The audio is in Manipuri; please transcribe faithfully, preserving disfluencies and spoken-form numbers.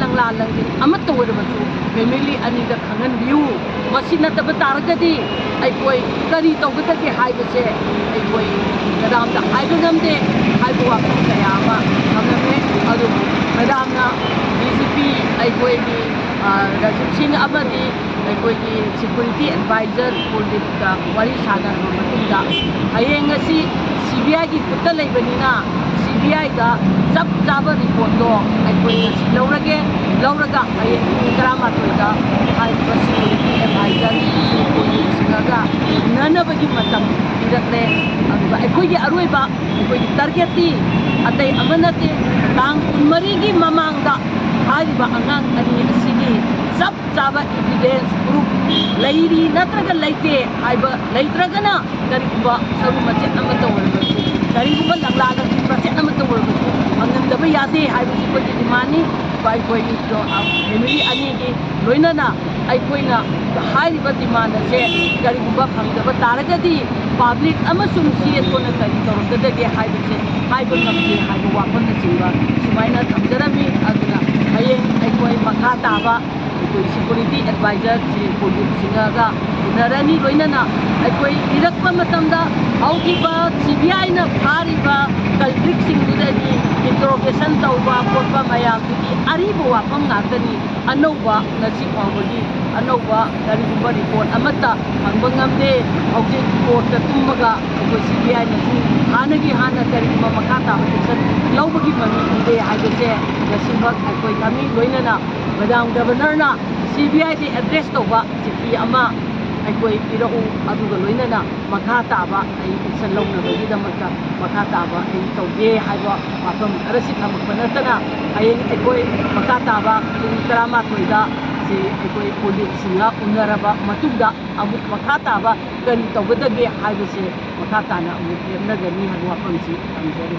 ꯂꯪꯂꯥ ꯂꯪꯖꯤꯟ ꯑꯃꯠꯇ ꯑꯣꯏꯔꯕꯁꯨ ꯐꯦꯃꯤꯂꯤ ꯑꯅꯤꯗ ꯈꯪꯍꯟꯕꯤꯌꯨ꯫ ꯃꯁꯤ ꯅꯠꯇꯕ ꯇꯥꯔꯒꯗꯤ ꯑꯩꯈꯣꯏ ꯀꯔꯤ ꯇꯧꯒꯗꯒꯦ ꯍꯥꯏꯕꯁꯦ ꯑꯩꯈꯣꯏ ꯃꯦꯗꯥꯝꯗ ꯍꯥꯏꯕ ꯉꯝꯗꯦ ꯍꯥꯏꯕ ꯋꯥꯐꯝ ꯀꯌꯥ ꯑꯃ ꯊꯝꯂꯝꯃꯦ꯫ ꯑꯗꯨꯕꯨ ꯃꯦꯗꯥꯝꯅ ꯗꯤ ꯖꯤ ꯄꯤ ꯑꯩꯈꯣꯏꯒꯤ, ꯑ, ꯔꯥꯖꯤꯕ ꯁꯤꯡ ꯑꯃꯗꯤ ꯑꯩꯈꯣꯏꯒꯤ ꯁꯦꯀ꯭ꯌꯨꯔꯤꯇꯤ ꯑꯦꯗꯚꯥꯏꯖꯔ ꯀꯨꯜꯗꯤꯞꯀ ꯋꯥꯔꯤ ꯁꯥꯟꯅꯔꯕ ꯃꯇꯨꯡꯗ, ꯍꯌꯦꯡ ꯑꯁꯤ ꯁꯤ ꯕꯤ ꯑꯥꯏꯒꯤ ꯈꯨꯠꯇ ꯂꯩꯕꯅꯤꯅ, ꯁꯤ ꯕꯤ ꯑꯥꯏꯗ ꯆꯞ ꯆꯥꯕ ꯔꯤꯄꯣꯔꯠꯇꯣ ꯑꯩꯈꯣꯏ ꯉꯁꯤ ꯂꯧꯔꯒꯦ꯫ ꯂꯧꯔꯒ ꯍꯌꯦꯡ ꯄꯨꯡ ꯇꯔꯥꯃꯥꯊꯣꯏꯗ ꯍꯥꯏꯔꯤꯕ ꯁꯦꯀ꯭ꯌꯨꯔꯤꯇꯤ ꯑꯦꯗꯚꯥꯏꯖꯔ ꯁꯤꯡꯒ ꯎꯅꯅꯕꯒꯤ ꯃꯇꯝ ꯄꯤꯔꯛꯂꯦ꯫ ꯑꯗꯨꯒ ꯑꯩꯈꯣꯏꯒꯤ ꯑꯔꯣꯏꯕ ꯑꯩꯈꯣꯏꯒꯤ ꯇꯥꯔꯒꯦꯠꯇꯤ ꯑꯇꯩ ꯑꯃ ꯅꯠꯇꯦ, ꯇꯥꯡ ꯀꯨꯟꯃꯔꯤꯒꯤ ꯃꯃꯥꯡꯗ ꯍꯥꯏꯔꯤꯕ ꯑꯉꯥꯡ ꯑꯅꯤ ꯑꯁꯤꯒꯤ ꯆꯞ ꯆꯥꯕ ꯏꯚꯤꯗꯦꯟꯁ, ꯄ꯭ꯔꯨꯐ ꯂꯩꯔꯤ ꯅꯠꯇ꯭ꯔꯒ ꯂꯩꯇꯦ ꯍꯥꯏꯕ, ꯂꯩꯇ꯭ꯔꯒꯅ ꯀꯔꯤꯒꯨꯝꯕ ꯁꯔꯨ ꯃꯆꯦꯠ ꯑꯃꯠꯇ ꯑꯣꯏꯔꯕꯁꯨ, ꯀꯔꯤꯒꯨꯝꯕ ꯂꯪꯂꯥ ꯂꯪꯁꯤꯟ ꯃꯆꯦꯠ ꯑꯃꯠꯇ ꯑꯣꯏꯔꯕꯁꯨ ꯐꯪꯍꯟꯗꯕ ꯌꯥꯗꯦ ꯍꯥꯏꯕꯁꯤ ꯑꯩꯈꯣꯏꯒꯤ ꯗꯤꯃꯥꯟꯅꯤ꯫ ꯑꯩꯈꯣꯏ ꯐꯦꯃꯤꯂꯤ ꯑꯅꯤꯒꯤ ꯂꯣꯏꯅꯅ ꯑꯩꯈꯣꯏꯅ ꯍꯥꯏꯔꯤꯕ ꯗꯤꯃꯥꯟ ꯑꯁꯦ ꯀꯔꯤꯒꯨꯝꯕ ꯐꯪꯗꯕ ꯇꯥꯔꯒꯗꯤ ꯄꯕ꯭ꯂꯤꯛ ꯑꯃꯁꯨꯡ ꯁꯤ ꯑꯦꯁ ꯑꯣꯅ ꯀꯔꯤ ꯇꯧꯔꯛꯀꯗꯒꯦ ꯍꯥꯏꯕꯁꯦ ꯍꯥꯏꯕ ꯉꯝꯗꯦ ꯍꯥꯏꯕ ꯋꯥꯐꯝꯅꯆꯤꯡꯕ ꯁꯨꯃꯥꯏꯅ ꯊꯝꯖꯔꯝꯃꯤ꯫ ꯑꯗꯨꯅ ꯍꯌꯦꯡ ꯑꯩꯈꯣꯏ ꯃꯈꯥ ꯇꯥꯕ ꯑꯩꯈꯣꯏ ꯁꯦꯀ꯭ꯌꯨꯔꯤꯇꯤ ꯑꯦꯗꯚꯥꯏꯖꯔ ꯁ꯭ꯔꯤ ꯀꯨꯜꯗꯤꯞ ꯁꯤꯡꯍꯒ ꯎꯅꯔꯅꯤ꯫ ꯂꯣꯏꯅꯅ ꯑꯩꯈꯣꯏ ꯏꯔꯛꯄ ꯃꯇꯝꯗ ꯍꯧꯈꯤꯕ ꯁꯤ ꯕꯤ ꯑꯥꯏꯅ ꯐꯥꯔꯤꯕ ꯀꯜꯄ꯭ꯔꯤꯠꯁꯤꯡꯗꯨꯗꯒꯤ ꯏꯟꯇꯔꯣꯒꯦꯁꯟ ꯇꯧꯕ ꯈꯣꯠꯄ ꯃꯌꯥꯝꯗꯨꯒꯤ ꯑꯔꯤꯕ ꯋꯥꯐꯝ ꯉꯥꯛꯇꯅꯤ꯫ ꯑꯅꯧꯕ, ꯉꯁꯤ ꯐꯥꯎꯕꯒꯤ ꯑꯅꯧꯕ ꯀꯔꯤꯒꯨꯝꯕ ꯔꯤꯄꯣꯔꯠ ꯑꯃꯠꯇ ꯐꯪꯕ ꯉꯝꯗꯦ꯫ ꯍꯧꯖꯤꯛ ꯀꯣꯔꯠꯇ ꯇꯨꯝꯃꯒ ꯑꯩꯈꯣꯏ ꯁꯤ ꯕꯤ ꯑꯥꯏꯅꯁꯨ ꯍꯥꯟꯅꯒꯤ ꯍꯥꯟꯅ ꯀꯔꯤꯒꯨꯝꯕ ꯃꯈꯥ ꯇꯥꯕ ꯑꯦꯛꯁꯟ ꯂꯧꯕꯒꯤ ꯃꯃꯤ ꯎꯗꯦ ꯍꯥꯏꯕꯁꯦ ꯉꯁꯤꯃꯛ ꯑꯩꯈꯣꯏ ꯊꯝꯃꯤ꯫ ꯂꯣꯏꯅꯅ ꯃꯦꯗꯥꯝ ꯒꯕꯔꯅꯔꯅ ꯁꯤ ꯕꯤ ꯑꯥꯏꯗ ꯑꯦꯗ꯭ꯔꯦꯁ ꯇꯧꯕ ꯆꯤꯊꯤ ꯑꯃ ꯑꯩꯈꯣꯏ ꯄꯤꯔꯛꯎ, ꯑꯗꯨꯒ ꯂꯣꯏꯅꯅ ꯃꯈꯥ ꯇꯥꯕ ꯑꯩ ꯑꯦꯛꯁꯟ ꯂꯧꯅꯕꯒꯤꯗꯃꯛꯇ ꯃꯈꯥ ꯇꯥꯕ ꯑꯩ ꯇꯧꯒꯦ ꯍꯥꯏꯕ ꯋꯥꯐꯝ ꯈꯔꯁꯤ ꯊꯝꯃꯛꯄ ꯅꯠꯇꯅ, ꯍꯌꯦꯡ ꯑꯩꯈꯣꯏ ꯃꯈꯥ ꯇꯥꯕ ꯄꯨꯡ ꯇꯔꯥꯃꯥꯊꯣꯏꯗ ꯁꯤ ꯑꯩꯈꯣꯏ ꯀꯨꯜꯗꯤꯞ ꯁꯤꯡꯍ ꯎꯅꯔꯕ ꯃꯇꯨꯡꯗ ꯑꯃꯨꯛ ꯃꯈꯥ ꯇꯥꯕ ꯀꯔꯤ ꯇꯧꯒꯗꯒꯦ ꯍꯥꯏꯕꯁꯦ ꯃꯈꯥ ꯇꯥꯅ ꯑꯃꯨꯛ ꯂꯦꯞꯅꯒꯅꯤ ꯍꯥꯏꯕ ꯋꯥꯐꯝꯁꯤ ꯊꯝꯖꯔꯤ꯫